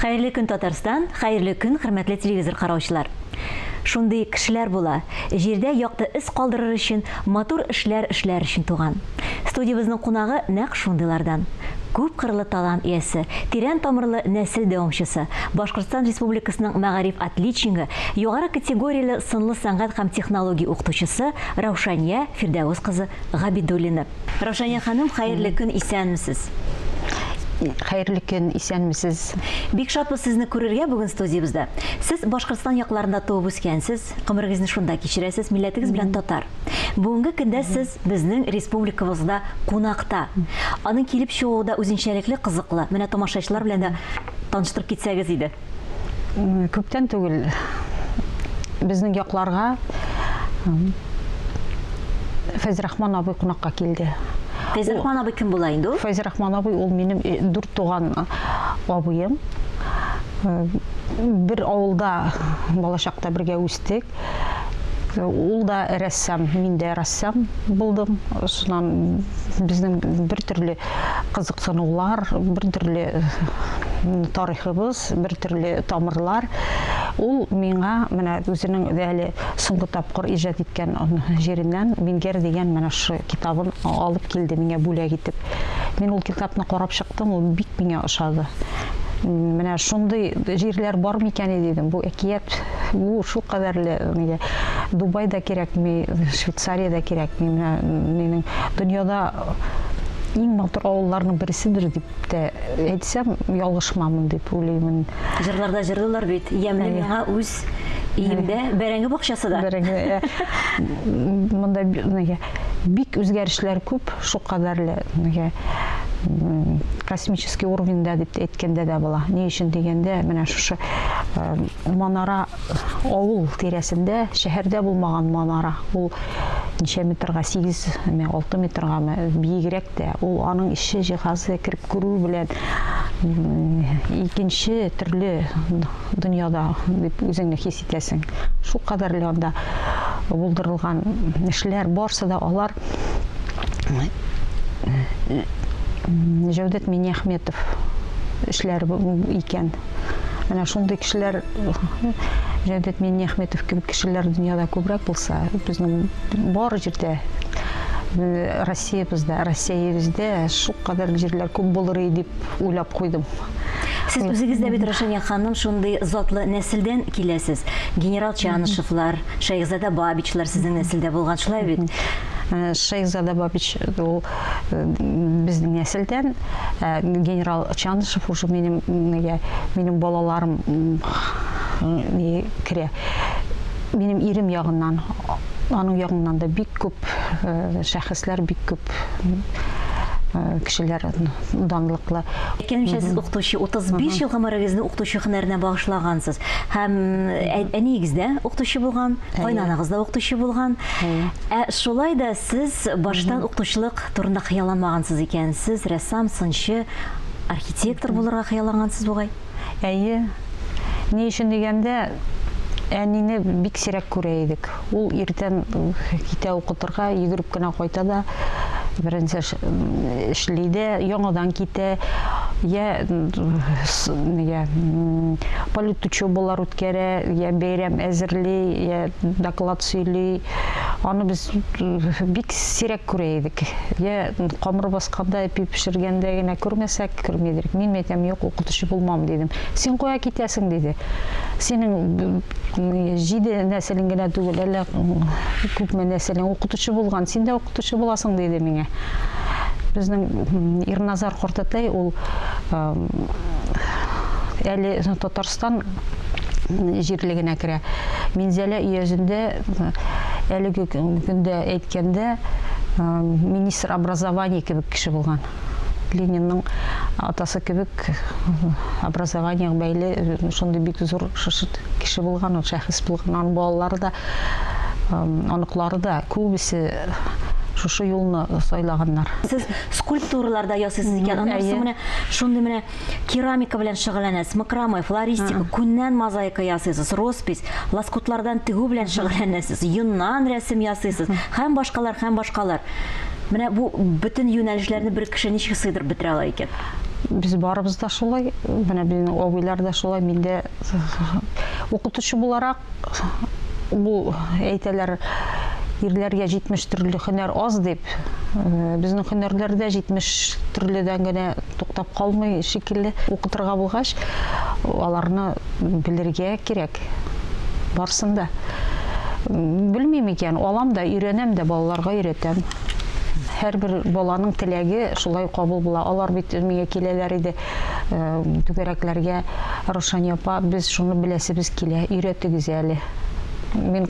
Хәерле көн, Татарстан, хәерле көн, хөрмәтле телевизор караучылар. Шундый кешеләр була, җирдә якты эз калдырыр өчен, матур эшләр эшләр өчен туган. Студиябезнең кунагы нәкъ шундыйлардан. Күп кырлы талант иясе, тирән тамырлы нәсел дәвамчысы, Башкортстан Республикасының мәгариф отличнигы, югары категорияле сынлы сәнгать һәм технология укытучысы Раушания Фирдәвес кызы Габидуллина. Раушания ханым, хәерле көн, исәнмесез! Хәерле көн, исәнмесез! Бик шатбыз сезне күрергә бүген студиябездә. Сез Башкортстан якларында туып үскәнсез, гомерегезне шунда кичерәсез, милләтегез белән татар. Бүгенге көндә сез безнең республикабызда кунакта. Аның килеп чыгуы да үзенчәлекле, кызыклы. Менә тамашачылар белән дә таныштырып китсәгез иде. Күптән түгел безнең якларга Фәйзрахман абый кунакка килде. Фәйзрахман абый кем була инде ул? Фәйзрахман абый ул минем э, дүрт туган абыем. Э, бер авылда балачакта бергә үстек. Ул да рәссам, мин дә рәссам булдым. Шуннан безнең бер төрле кызыксынулар, бер төрле тарихыбыз, бер төрле тамырлар. Ул миңа менә үзенең әле соңгы тапкыр иҗат иткән җиреннән Мингәр дигән менә шушы китабын алып килде миңа бүләк итеп. Мин ул китапны карап чыктым, ул бик миңа ошады. Менә шундый җирләр бар микән дидем. Бу әкият, бу шул кадәрле нигә Дубай да кирәкми, Швейцария дә кирәкми. Менә минем дөньяда иң матур авылларның берседер дип тә әйтсәм, ялгышмамын дип уйлыймын. Җырларда җырлыйлар бит. Ямьле миңа үз өемдә бәрәңге бакчасы да. Бәрәңге. Монда нигә бик үзгәрешләр күп, шул кадәрле нигә космический уровеньда дип әйткәндә дә була. Ни өчен дигәндә, менә шушы манара авыл тирәсендә, шәһәрдә булмаган манара. Ул ничә метрга, 8 ме, 6 метргамы биегрәк тә. Ул аның эче җиһазы кереп күрү белән икенче төрле дөньяда дип үзеңне хис итәсең. Шул кадәрле анда булдырылган эшләр, барсы да алар Җәүдәт Миннеәхметов эшләре икән. Менә шундый кешеләр, Җәүдәт Миннеәхметов кебек кешеләр дөньяда күбрәк булса, безнең бар җирдә, Россиябездә, Россиябездә шулкадәр җирләр күп булыр иде дип уйлап куйдым. Сез үзегез дә бит, Рушания ханым, шундый затлы нәселдән киләсез. Генерал Чанышевлар, Шәйхзада Бабичлар сезнең нәселдә булган, шулай бит? Шәйхзада Бабич ул безнең нәселдән. Генерал Чанышев уже минем нигә, минем балаларым ни керә. Минем ирем ягыннан, аның ягыннан да бик күп шәхесләр, бик күп кешеләр данлыклы. Әйткәнемчә, сез укытучы, 35 ел гомерегезне укытучы һөнәренә багышлагансыз. Һәм әниегез дә укытучы булган, кайнанагыз да укытучы булган. Ә шулай да сез баштан укытучылык турында хыялланмагансыз икән. Сез рәссам, сынчы, архитектор булырга хыяллангансыз бугай. Әйе. Ни өчен дигәндә, әнине бик сирәк күрә идек. Ул иртән китә укытырга, йөгереп кенә кайта да, беренче эшли дә, яңадан китә, я нигә политучебалар үткәрә, я бәйрәм әзерли, я доклад сөйли. Аны без бик сирәк күрә идек. Я камыр басканда, ипи пешергәндә генә күрмәсәк, күрми идек. Мин әйтәм, юк, укытучы булмам, дидем. Син кая китәсең, диде. Синең җиде нәселең генә түгел, әллә күпме нәселең укытучы булган, син дә укытучы буласың, диде миңа. Безнең Ирназар картатай ул әле Татарстан җирлегенә керә. Минзәлә өязендә әлеге көндә әйткәндә министр образования кебек кеше булган. Ленинның атасы кебек образованиега бәйле шундый бик зур кеше булган, ул шәхес булган. Аның балалары да, оныклары да күбесе шушы юлны сайлаганнар. Сез скульптуралар да ясыйсыз икән. Аннан соң менә шундый менә Керамика белән шөгыльләнәсез, макраме, флористика, күннән мозаика ясыйсыз, роспись, лоскутлардан тегү белән шөгыльләнәсез, йоннан рәсем ясыйсыз һәм башкалар, һәм башкалар. Менә бу бөтен юнәлешләрне бер кеше ничек сыйдырып бетерә ала икән? Без барыбыз да шулай, менә безнең абыйлар да шулай, мин дә укытучы буларак, бу әйтәләр, ирләргә 70 төрле һөнәр аз дип. Безнең һөнәрләр дә 70 төрледән генә туктап калмый шикелле. Укытырга булгач, аларны белергә кирәк. Барсын да. Белмим икән, алам да, өйрәнәм дә, балаларга өйрәтәм. Һәрбер баланың теләге шулай кабул була. Алар бит миңа киләләр иде түгәрәкләргә. Рушания апа, без шуны беләсебез килә, өйрәтегез әле. Мин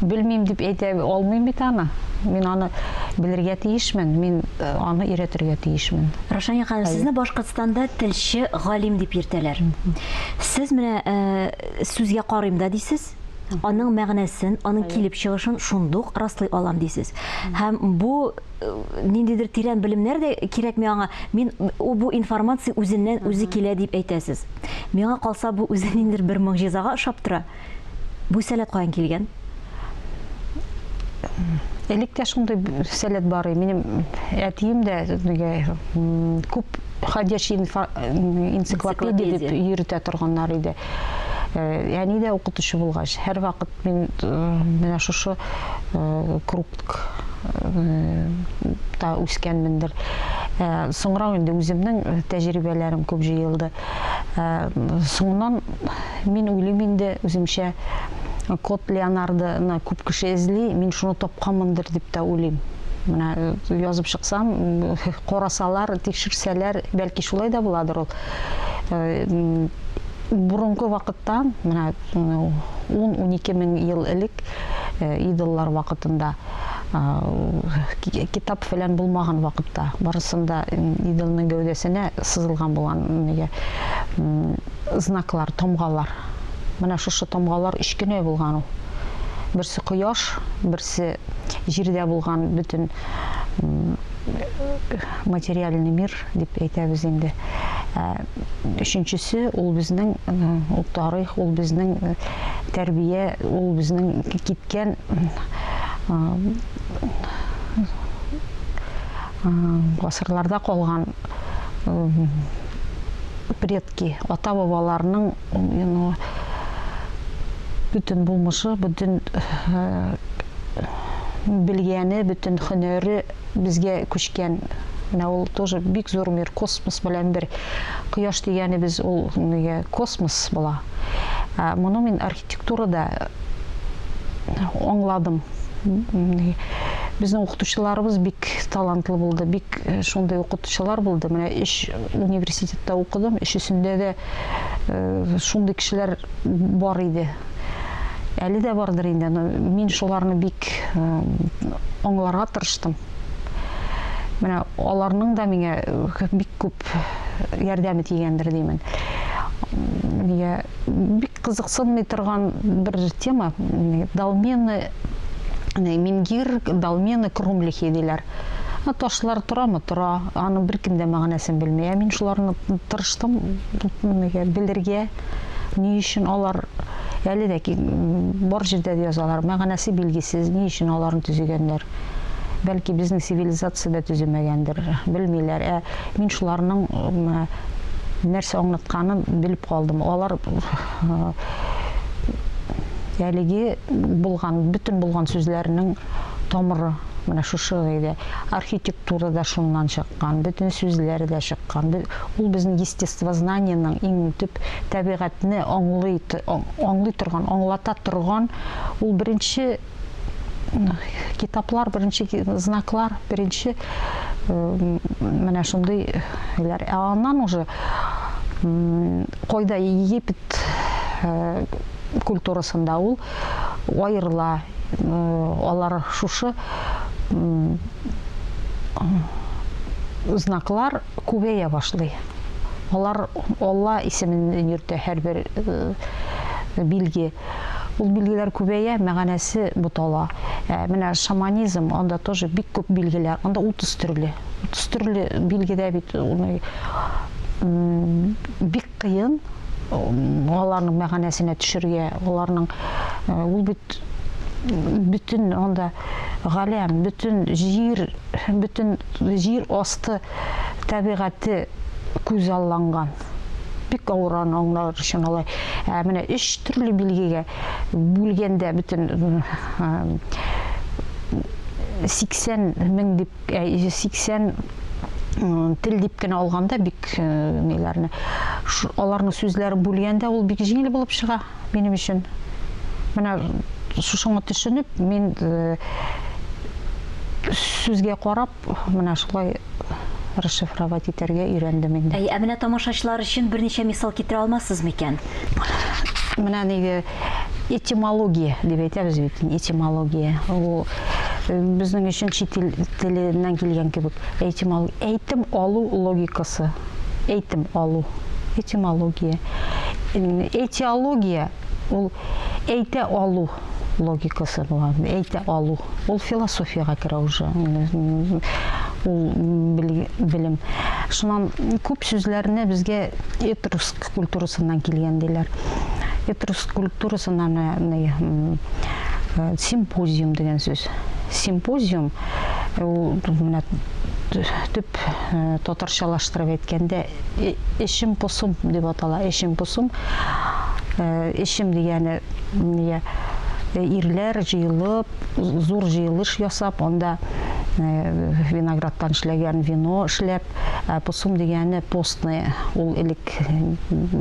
белмим дип әйтә алмыйм бит аны. Мин аны белергә тиешмен, мин аны өйрәтергә тиешмен. Рушания ханым, сезне Башкортстанда телче галим дип йөртәләр. Сез менә сүзгә карыйм да дисез, аның мәгънәсен, аның килеп чыгышын шундук раслый алам дисез. Һәм бу ниндидер тирән белемнәр дә кирәкми аңа. Мин бу информация үзеннән үзе килә дип әйтәсез. Миңа калса, бу үзе ниндидер бер могҗизага ошап тора. Бу сәләт каян килгән? Элек тә шундый сәләт бар. Минем әтием дә күп ходячий энциклопедия дип йөртә торганнар иде. Әни дә укытучы булгач, һәрвакыт мин менә шушы круг та үскәнмендер. Соңрак инде үземнең тәҗрибәләрем күп җыелды. Соңыннан мин уйлыйм инде үземчә, код Леонардоны күп кеше эзли, мин шуны тапканмындыр дип тә уйлыйм. Менә язып чыксам, карасалар, тикшерсәләр, бәлки шулай да буладыр ул. Борынгы вакытта, менә 10-12 мең ел элек, идоллар вакытында, китап фәлән булмаган вакытта, барысында идолның гәүдәсенә сызылган булган нигә знаклар, тамгалар. Менә шушы тамгалар өч кенә булган ул. Берсе кояш, берсе җирдә булган бөтен материальный мир дип әйтәбез инде. Өченчесе ул безнең ул тарих, ул безнең тәрбия, ул безнең киткән гасырларда калган предки, ата-бабаларның бөтен булмышы, бөтен белгәне, бөтен һөнәре безгә күчкән. Менә ул тоже бик зур мир, космос белән бер. Кояш дигәнебез ул нигә космос була. Моны мин архитектурада аңладым. Безнең укытучыларыбыз бик талантлы булды, бик шундый укытучылар булды. Менә өч университетта укыдым, өчесендә дә шундый кешеләр бар иде. Әле дә бардыр инде, но мин шуларны бик аңларга тырыштым. Менә аларның да миңа бик күп ярдәме тигәндер димен. Нигә бик кызыксынмый торган бер тема, долмены, менгир, долмены, кромлихи диләр. Ташлар торамы? Тора. Аның беркем дә мәгънәсен белми. Ә мин шуларны тырыштым белергә, ни өчен алар әле дә бар җирдә дә язалар, мәгънәсе билгесез, ни өчен аларны төзегәннәр. Бәлки безнең цивилизация дә төземәгәндер, белмиләр. Ә мин шуларның нәрсә аңлатканын белеп калдым. Алар әлеге булган, бөтен булган сүзләрнең тамыры менә шушы иде. Архитектура да шуннан чыккан, бөтен сүзләр дә чыккан. Ул безнең естествознаниеның иң төп табигатьне аңлый, аңлый торган, аңлата торган ул беренче китаплар, беренче знаклар, беренче менә шундыйлар. Ә аннан уже кайда Египет культурасында ул аерыла. Алар шушы знаклар күбәя башлый. Алар Алла исемен йөртә һәрбер билге. Ул билгеләр күбәя, мәгънәсе бутала. Менә шаманизм, анда тоже бик күп билгеләр. Анда 30 төрле. 30 төрле билгедә бит уны бик кыен аларның мәгънәсенә төшергә, аларның ул бит бөтен анда галәм, бөтен җир, бөтен җир асты табигате күзалланган. Бик авыр аны аңлар өчен алай. Ә менә өч төрле билгегә бүлгәндә бөтен 80 мең дип, 80 тел дип кенә алганда бик ниләрне, аларның сүзләрен бүлгәндә ул бик җиңел булып чыга минем өчен. Менә шушыңа төшенеп, мин сүзгә карап, менә шулай расшифровать итәргә өйрәндем инде. Әй, ә менә тамашачылар өчен берничә мисал китерә алмассыз микән? Менә нигә этимология дип әйтәбез бит, этимология. Ул безнең өчен чит ил теленнән килгән кебек. Этимология, әйтем алу логикасы. Әйтем алу. Этимология. Этиология ул әйтә алу логикасы була. Әйтә алу. Ул философиягә керә уже. Ул белем. Шуннан күп сүзләрне безгә этруск культурасыннан килгән диләр. Этруск культурасыннан симпозиум дигән сүз. Симпозиум ул менә төп татарчалаштырып әйткәндә эшем посым дип атала. Эшем посым. Эшем дигәне нигә ирләр җыелып, зур җыелыш ясап, анда виноградтан эшләгән вино эшләп, посым дигәне постный, ул элек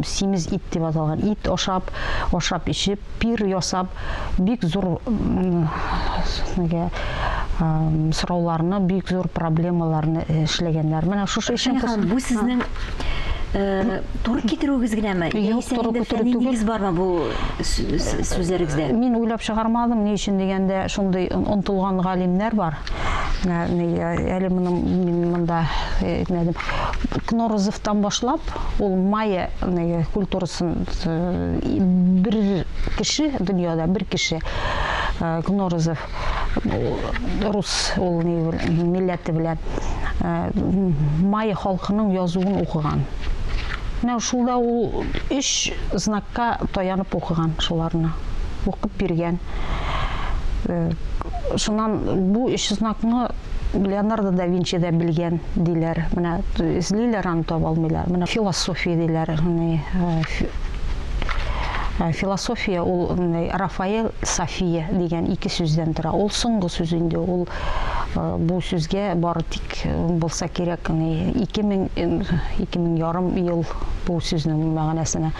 симез ит дип аталган, ит ашап, ашап эчеп, пир ясап, бик зур нигә сорауларны, бик зур проблемаларны эшләгәннәр. Менә шушы эшем посым. Бу сезнең туры китерүегез генәме? Юк, туры китерү түгел. Нигез бармы бу сүзләрегездә? Мин уйлап чыгармадым, ни өчен дигәндә, шундый онтылган галимнәр бар. Әле моны мин монда әйтмәдем. Кнорозовтан башлап, ул майя культурасын бер кеше дөньяда, бер кеше Кнорозов, рус ул милләте белән майя халкының язуын укыган. Менә шул да ул өч знакка таянып укыган шуларны. Укып биргән. Шуннан бу өч знакны Леонардо да Винчи да белгән диләр. Менә эзлиләр, аны таба алмыйлар. Менә философия диләр. Философия ул Рафаэль, София дигән ике сүздән тора. Ул соңгы сүз инде. Ул бу сүзгә бары тик булса кирәк, 2000, 2500 ел бу сүзнең мәгънәсенә.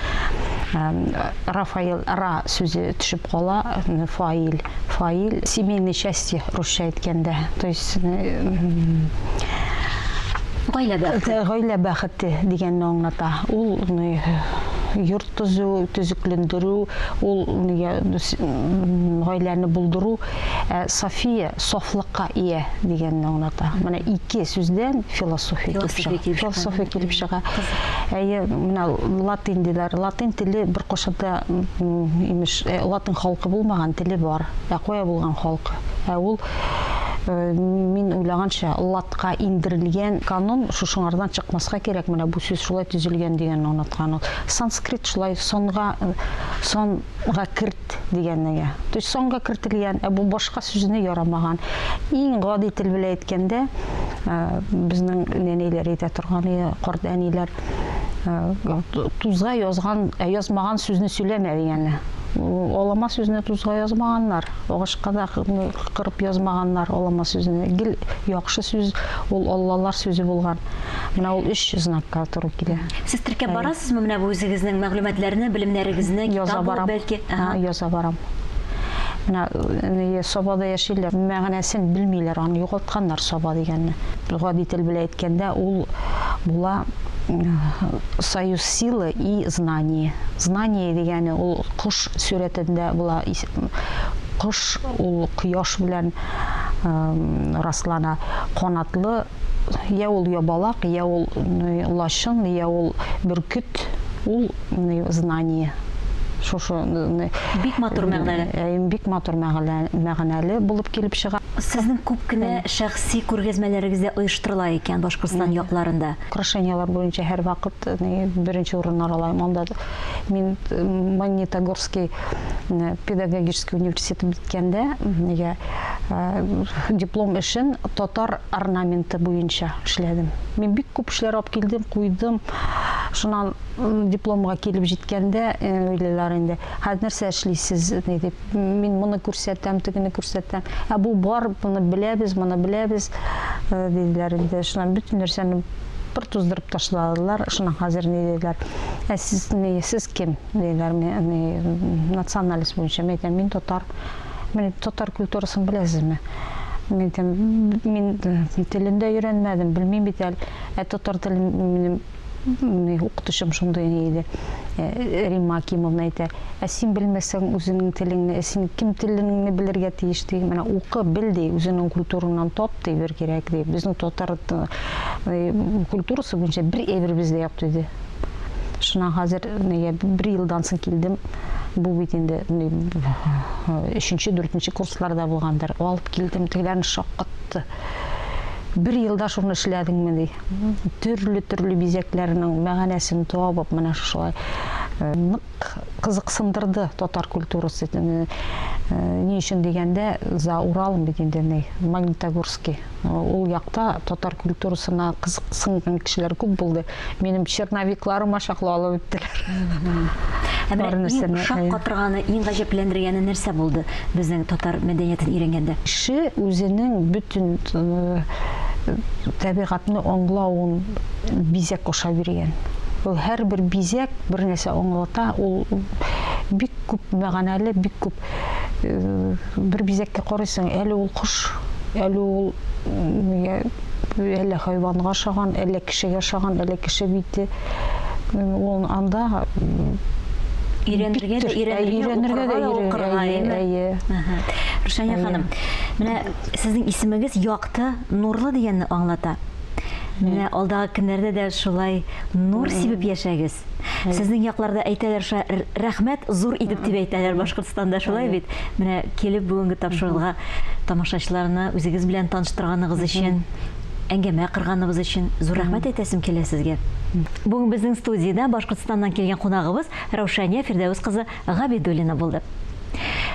Рафаэль, Ра сүзе төшеп кала, фаил, фаил, семейное счастье русча әйткәндә. То есть гаилә бәхете. Гаилә бәхете дигәнне аңлата. Ул йорт төзү, төзекләндерү, ул гаиләне булдыру. София сафлыкка ия дигәнне аңлата. Менә ике сүздән философия килеп чыга. Философия килеп чыга. Әйе, менә латин диләр. Латин теле бер кашада имеш, латин халкы булмаган теле бар. Ә кая булган халкы? Ә ул мин уйлаганча латка индерелгән канун шушыңардан чыкмаска кирәк. Менә бу сүз шулай төзелгән дигәнне аңлаткан ул. Санскрит шулай сонга, сонга керт дигәннегә. То есть сонга кертелгән, ә бу башка сүзне ярамаган. Иң гади тел белән әйткәндә, безнең нәнәйләр әйтә торган, карт әниләр, тузга язган, язмаган сүзне сөйләмә дигәнне. Алама сүзне тузга язмаганнар, агачка да кырып язмаганнар алама сүзне. Гел яхшы сүз, ул Аллалар сүзе булган. Менә ул өч знакка туры килә. Сез теркәп барасызмы менә бу үзегезнең мәгълүматларны, белемнәрегезне, Яза китап барам. бәлки? Яза барам. Менә Сабада яшиләр, мәгънәсен белмиләр, аны югалтканнар Саба дигәнне. Гади тел белән әйткәндә, ул була союз силы и знание. Знание дигәне ул кош сурәтендә була. Кош ул кояш белән раслана. Канатлы, я ул ябалак, я ул лачын, я ул бөркет, ул знание. Шушы, Бик матур мәгънәле. Бик матур мәгънәле булып килеп чыга. Сезнең күп кенә шәхси күргәзмәләрегез дә оештырыла икән Башкортстан якларында. Украшениялар буенча һәрвакыт беренче урыннар алам. Анда мин Магнитогорский педагогический университет беткәндә, нигә Диплом эшен татар орнаменты буенча эшләдем. Мин бик күп эшләр алып килдем, куйдым. Шуннан дипломга килеп җиткәндә уйлыйлар инде, хәзер нәрсә эшлисез, ни дип. Мин моны күрсәтәм, тегене күрсәтәм. Ә бу бар, моны беләбез, моны беләбез, диделәр инде. Шуннан бөтен нәрсәне пыр туздырып ташладылар. Шуннан хәзер ни диделәр? Ә сез ни, сез кем? Диделәр, ни, национальность буенча. Мин әйтәм, мин татар. Менә татар культурасын беләсезме? Мин әйтәм, мин телен дә өйрәнмәдем, белмим бит әле. Ә татар телен минем укытучым шундый ни иде, Римма Акимовна әйтә, ә син белмәсәң үзеңнең телеңне, ә син кем телеңне белергә тиеш ди, менә укы, бел ди, үзеңнең культураңнан тап ди, бер кирәк ди. Безнең татар культурасы буенча бер әйберебез дә юк диде. Шуннан хәзер нигә бер елдан соң килдем. Бу бит инде өченче, дүртенче курсларда булгандыр. Алып килдем, тегеләрне шаккатты. Бер елда шуны эшләдеңме ди. Төрле-төрле бизәкләрнең мәгънәсен табып, менә шулай нык кызыксындырды татар культурасы. Ни өчен дигәндә, за Уралом бит инде ни, Магнитогорский. Ул якта татар культурасына кызыксынган кешеләр күп булды. Минем черновикларыма чаклы алып үттеләр. Ә менә иң шаккатырганы, иң гаҗәпләндергәне нәрсә булды безнең татар мәдәниятен өйрәнгәндә? Кеше үзенең бөтен табигатьне аңлавын бизәк аша биргән. Ул һәрбер бизәк бер нәрсә аңлата, ул бик күп мәгънәле, бик күп бер бизәккә карыйсың, әле ул кош, әле ул әллә хайванга ошаган, әллә кешегә ошаган, әллә кеше бите. Ул анда өйрәнергә дә өйрәнергә, укырга да укырга, әйе. Рушания ханым, менә сезнең исемегез якты, нурлы дигәнне аңлата. Менә алдагы көннәрдә дә шулай нур сибеп яшәгез. Сезнең якларда әйтәләр ша, рәхмәт зур итеп дип әйтәләр Башкортстанда, шулай бит? Менә килеп бүгенге тапшыруга тамашачыларны үзегез белән таныштырганыгыз өчен, әңгәмә корганыбыз өчен зур рәхмәт әйтәсем килә сезгә. Бүген безнең студиядә Башкортстаннан килгән кунагыбыз Раушания Фирдәвес кызы Габидуллина булды.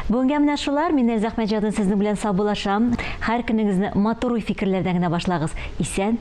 Бүгенгә менә шулар. Мин Эльза Әхмәтҗанова сезнең белән саубуллашам. Һәр көнегезне матур уй-фикерләрдән генә башлагыз. Исән.